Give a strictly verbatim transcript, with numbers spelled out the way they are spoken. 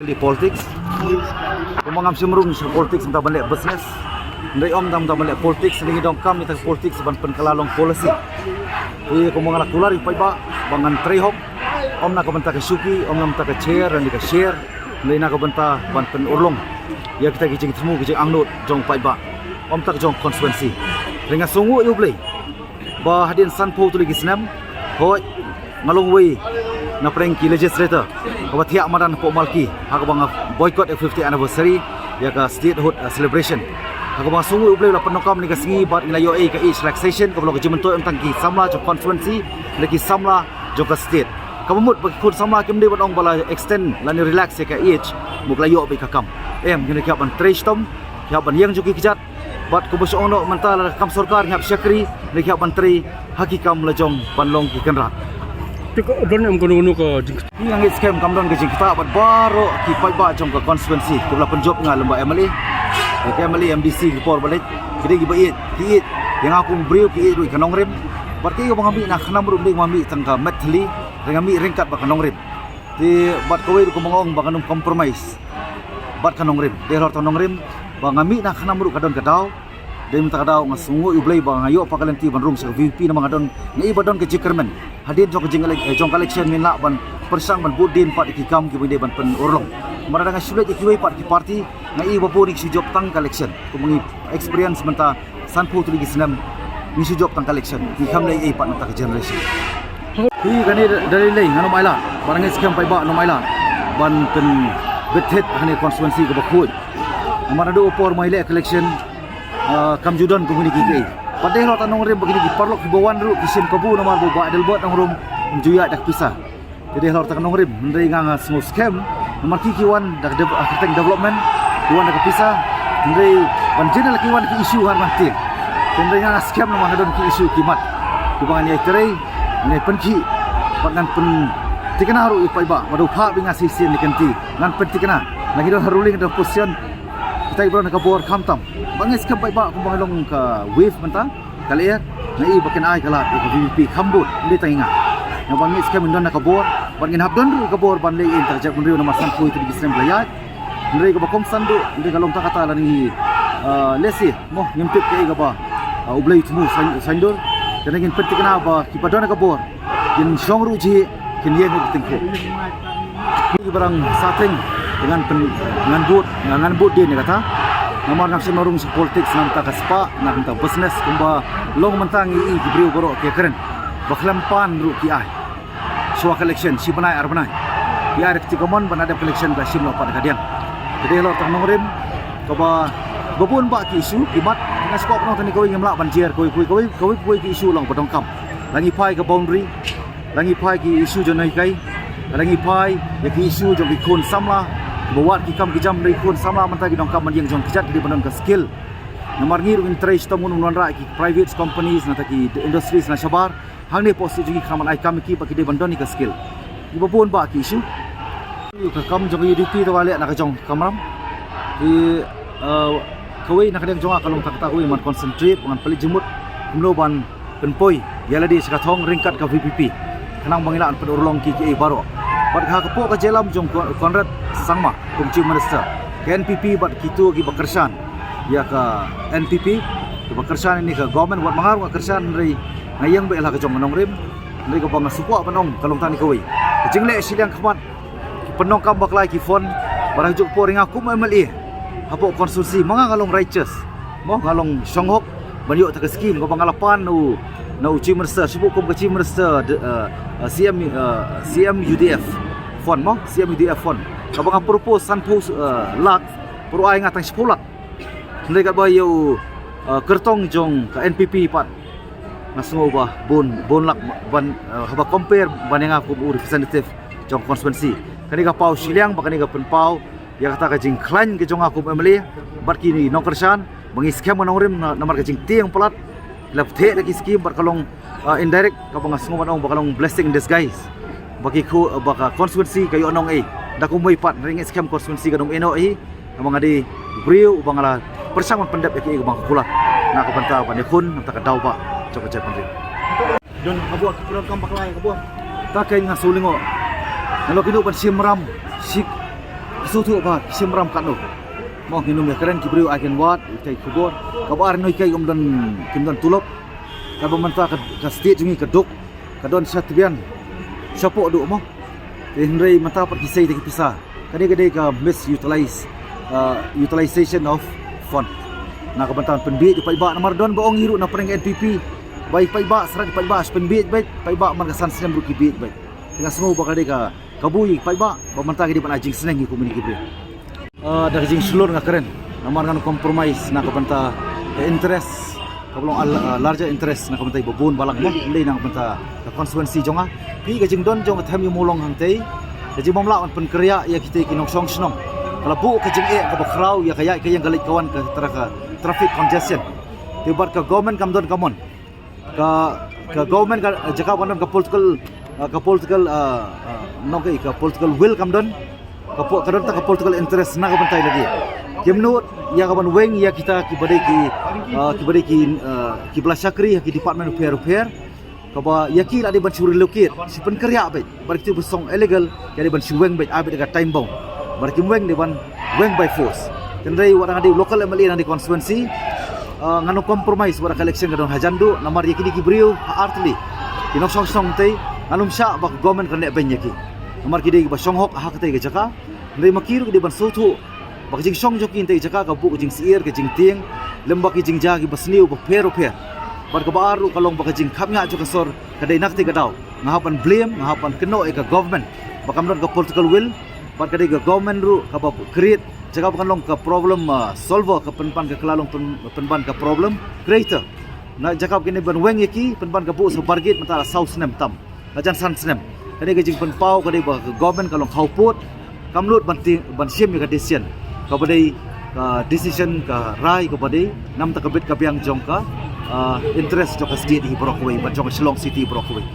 Li politics. Kumba ngam shim rung sha politics mynta ban leh business. Ndai ym dang mynta ban leh politics, ndai ngi donkam ïa ta ka politics ban pynkylla long policy. Te kumba nga la kular ïa u paidbah ba ngan trei hok. Ym na ka bynta ka shuki, ym na ka bynta ka chair, lane ka share. Ndai na ka bynta ban pynurlong ïa kita ki jingthmu ki jingangnud jong u paidbah. Ym ta ka jong constituency. Te nga sngewnguh ïa U Blei ba hadien sanphew tylli ki snem, hooid, nga long uwei na pdeng ki legislator kaba thiah madan hapoh Malki, ha kaba nga boycott ïa ka fiftieth anniversary ïa ka statehood, uh, celebration. Ha kaba nga sngewnguh ïa U Blei ba la pyndonkam ïa ka sngi bad ngi la ïoh ïa ka age relaxation kaba long ka jingmyntoi ym tang ki samla jong constituency, lane ki samla jong ka state. Kaba mut ba ki khun samla kim dei ban ong ba la extend lane relax ïa ka age, mut la ïoh beit ka kam. Em, ngi la kiad ban trei shitom, kiad ban ïeng jong ki kjat, bad kumba shu ong noh mynta la kam sorkar ngi hap shakri, ngi hap ban trei ha ki kam la jong ban long ki kynrad. Te ka don em kano kano ka jingkyrpad? Ngi ngeit skhem kam don ka jingkyrpad bad baroh ki paidbah jong ka constituency kiba la pynjop ïa nga lem bad M L A, ïa ka M L A, M D C ki por ba leit, ki dei kiba ïeit, ki ïeit ïa nga kum u briew, ki ïeit ruh ïa ka nongrim. Bad kiei kiba nga mih na khnam ruh ym dei ba nga mih tang ka met thylli, hynrei nga mih ryngkat bad ka nongrim. Te bad kawei ruh kumba nga ong ba ngan ym compromise bad ka nongrim. Dei halor ta ka nongrim ba nga mih na khnam ruh ka don ka daw. Dei mynta ka daw nga sngewnguh ïa U Blei ba nga ïoh pat ka lynti ban rung sha ka V P P namar nga don, nga i ba don ka jingkyrmen hadien jong ka jing elec-, eh, jong ka election ngin lah ban pyrshang ban bud dien pat ïa ki kam kiba ngi dei ban pynurlong. Namar lada nga shu leit ïa kiwei pat ki party, nga i ba bun ngi shu jop tang ka election. Kumba ngi experience mynta sanphew tylli ki snem ngi shu jop tang ka election, ngi kham leh ei ei pat na kata ka generation. Hi kane da, da lei lei ngan ym ailad, ba nga ngeit skhem paidbah ym ailad ban pynbit thied ha kane ka constituency kaba khuid. Namar naduh ka por ba ngi leh ka election, ah, kam ju don kumne ki kaei. Bad dei halor ta ka nongrim ba kine ki paralok kiba wan ruh ki shim kabu namar ba u Bah Adelbert Nongrum um ju ïaid da ka pisa. Te dei halor ta ka nongrim, hynrei nga nga sngew skhem namar ki ki wan da ka dev-, ah, kyrteng development, ki wan da ka pisa, hynrei ban jin la ki wan ki issue ha ban tieng. Te hynrei nga nga skhem namar nga don ki issue ki mat kiba ngan ïai trei, ngan ïai pynkhih bad ngan pynthikna ruh ïa u paidbah ba da u phah beit ïa nga shisien ne kynti, ngan pynthikna. Lada ngi don ha ruling, da opposition, kita kiba don ha ka bor khamtam. Ba nga ngeit skhem paidbah kumba nga long ka wave mynta, ka lyer, nga i ba kin ai ka lad ïa ka V P P kham bun, ym dei tang ïa nga. Nga ba nga ngeit skhem ngin don ha ka bor, bad ngin hap don ruh ha ka bor ban leh ei ei ha ka jaitbynriew namar sanphew tylli ki snem ba la ïaid. Hynrei kaba kongsan ruh, hynrei ka long ta kata lada ngi, ah, lehse, mo, ngim tip kaei kaba, ah, U Blei u thmu saiñ-, saiñdur. Te ngin pynthikna ba kiba don ha ka bor kin shong ruh jhieh, kin ïeng ruh tyngkhuh. Ki ba dang sahteng ngan pyn-, ngan bud, ngan bud dien ïa kata. Namar ngam shym la rung sha politics namar ta ka spah, namar ta business, kumba long mynta ngi i ki briew baroh ki kren ba khlem pan ruh ki ai. Shuwa ka election shi bnai ar bnai ki ai da ka jingkmen, bad hadien ka election ka shim noh pat da ka diang. Te dei halor ta ka nongrim kaba, ba bun bah ki issue ki mat, nga sngewkmen tang ïa kawei ngim lah ban jer kawei kawei, kawei kawei kawei ki issue long ba donkam. Lada ngi phai ka boundary, lada ngi phai ki issue jong nonghikai, lada ngi phai ïa ki issue jong ki khun samla ba wad ki kam ki jam, hynrei ki khun samla mynta ki donkam ban ïeng jong ki kjat, ki dei ban don ka skill. Namar ngi ruh ngin trei shitom, ngun ym wanrah ïa ki private companies nangta ki industries na shabar. Hangne hapoh state jong ngi khnang ban ai kam ïa ki, ba ki dei ban don ïa ka skill. Kiba bun bah ki issue. Ka kam jong ka U D P te ba leh na ka jong ka kamram. Te, eh, kawei na ka liang jong nga ka long ta kata kawei, ngan concentrate, ngan pynleit jingmut kumno ban pynpoi ïa lade sha ka thong ryngkat ka V P P. Khnang ba ngin lah ban pynurlong ki, kiei baroh. Bad ha ka, hapoh ka jingïalam jong Con-, Conrad Sangma kum Chief Minister, ka N P P bad kito kiba kyrshan ïa ka N P P, kiba kyrshan ïa kane ka government, wat ma nga ruh nga kyrshan, hynrei nga ïeng beit la ka jong ka nongrim. Hynrei kaba nga sngewkwah ban ong ka long tang kane kawei: ka jingleh shiliang khmat, ki pyndonkam bakla ïa ki fund, bad ha kajuh ka por ïa nga kum M L A hapoh constituency, ma nga nga long righteous, mo, nga long shong hok ban ïoh ta ka scheme kaba nga la pan na u, na u Chief Minister, shibun kum ka Chief Minister, de, eh, eh, C M, eh, C M U D F fund, mo, C M U D F fund, kaba nga propose sanphew, eh, lak, pero u ai nga tang shiphew lak. Hynrei katba ïa u, eh, kyrtong jong ka N P P pat, nga sngew ba bun, bun lak ban, eh, haba compare ban ïa nga kum u representative jong constituency. Kane ka paw shiliang bad kane ka pynpaw ïa kata ka jingkhlaiñ ka jong nga kum M L A bad kine ki nongkyrshan, ba ngi skhem ka nongrim na, namar ka jingtieng palat, la pyntheh da ki scheme bad ka long, ah, indirect, kaba nga sngew ban ong ba ka long blessing in disguise. Ba ki khu-, ba ka constituency ka ïoh nongei da kumwei pat, hynrei ngi skhem constituency kan ym ïeh noh hi. Namar nga dei u briew uba nga la pyrshang ban pyndep ïa kiei kiba nga kular na ka bynta ban ïakhun na ka bynta ka daw ba jong ka jaitbynriew. Don ka bor, ka bor kam bakla ka bor. Ta kein nga shu lyngngoh. Nga la kynduh ban shim ram shi, Sngewthuh ba ki shim ram katno. Mo, ngi nym ïakren ki briew ai kren wat, ïa ki khubor. Kaba ar, ngi ïa ki kim don, kim don tulop. Kaba mynta ka, ka state jong ngi ka duk, ka don sha tbian, shapoh duh mo. Te hynrei mynta pat ki sei da ki pisa. Kane ka dei ka misutilize, uh, utilization of fund. Na ka bynta pynbieit ïa ki paidbah, namar don ba ong hi ruh na pdeng N P P ba ïa ki paidbah, sra ki paidbah shu pynbieit beit, paidbah man ka san snem ruh ki bieit beit. Te nga sngew ba ka dei ka, ka buh ïa ki paidbah ba mynta ki dei ban ai jingsneng ïa ki kumne ki briew. Ah, da ka jingshlur nga kren, namar ngan compromise na ka bynta ka interest, kaba long al-, ah, larger interest na ka bynta iba bun balang mo, ym dei na ka bynta ka constituency jong nga. Phi, ka jingdon jong ka them ïa u Mawlong hangtei, ka jingbym lah ban pynkhreh ïa kitei ki nongshong shnong, ka la buh ka jingeh kaba khraw ïa ka ïaid ka ïeng, ka leit ka wan, ka tra-, ka traffic congestion. Te bad ka government kam don ka mon, ka, ka government ka, jaka ba don ka political, ah, ka political, ah, ah, nongkei, ka political will kam don. Ka po-, ka don ta ka political interest na ka bynta lade. Kim nud ïa ka ban weng ïa kita kiba dei ki, ah, kiba dei ki, ah, kiba la shakri ha ki department bapher bapher. Kaba ïa ki la dei ban shu relocate, shu pynkhreh beit. Bad kito ba shong illegal, ïa dei ban shu weng beit, ai beit da ka time bomb. Bad kim weng, dei ban weng by force. Hynrei wat nga dei local M L A na ka constituency, ah, ngan nym compromise wat ka election ka don hajan duh, namar ïa kine ki briew ha artylli ki nongshong shnong tei, ngan nym shah ba ka government kan leh beiñ ïa ki. Namar ki dei kiba shong hok ha katei ka jaka. Hynrei ma ki ruh ki dei ban sngewthuh ba ka jingshong jong ki hangtei jaka ka buh ka jingsyier, ka jingtieng, lem bad ki jingjia kiba sniew bapher bapher. Bad kaba ar ruh ka long ba ka jingkhapngiah jong ka sor ka dei na katei ka daw. Nga hap ban blame, nga hap ban kynnoh ïa ka government ba kam don ka political will. Bad ka dei ka government ruh kaba create, jaka ba kan long ka problem, ah, solver, ka pynban ka kylla long pyn-, pynban ka problem creator. Na jaka ba kine ban weng ïa ki, pynban ka buh sa bargit mynta la saw snem tam, la jan san snem. Kane ka jingpynpaw ka dei ba ka government ka long khawpud, kam nud ban ti-, ban shim ïa ka decision kaba dei, ah, decision ka rai kaba dei namar ka bit ka biang jong ka, ah, interest jong ka state hi baroh kawei, bad jong ka Shillong City baroh kawei.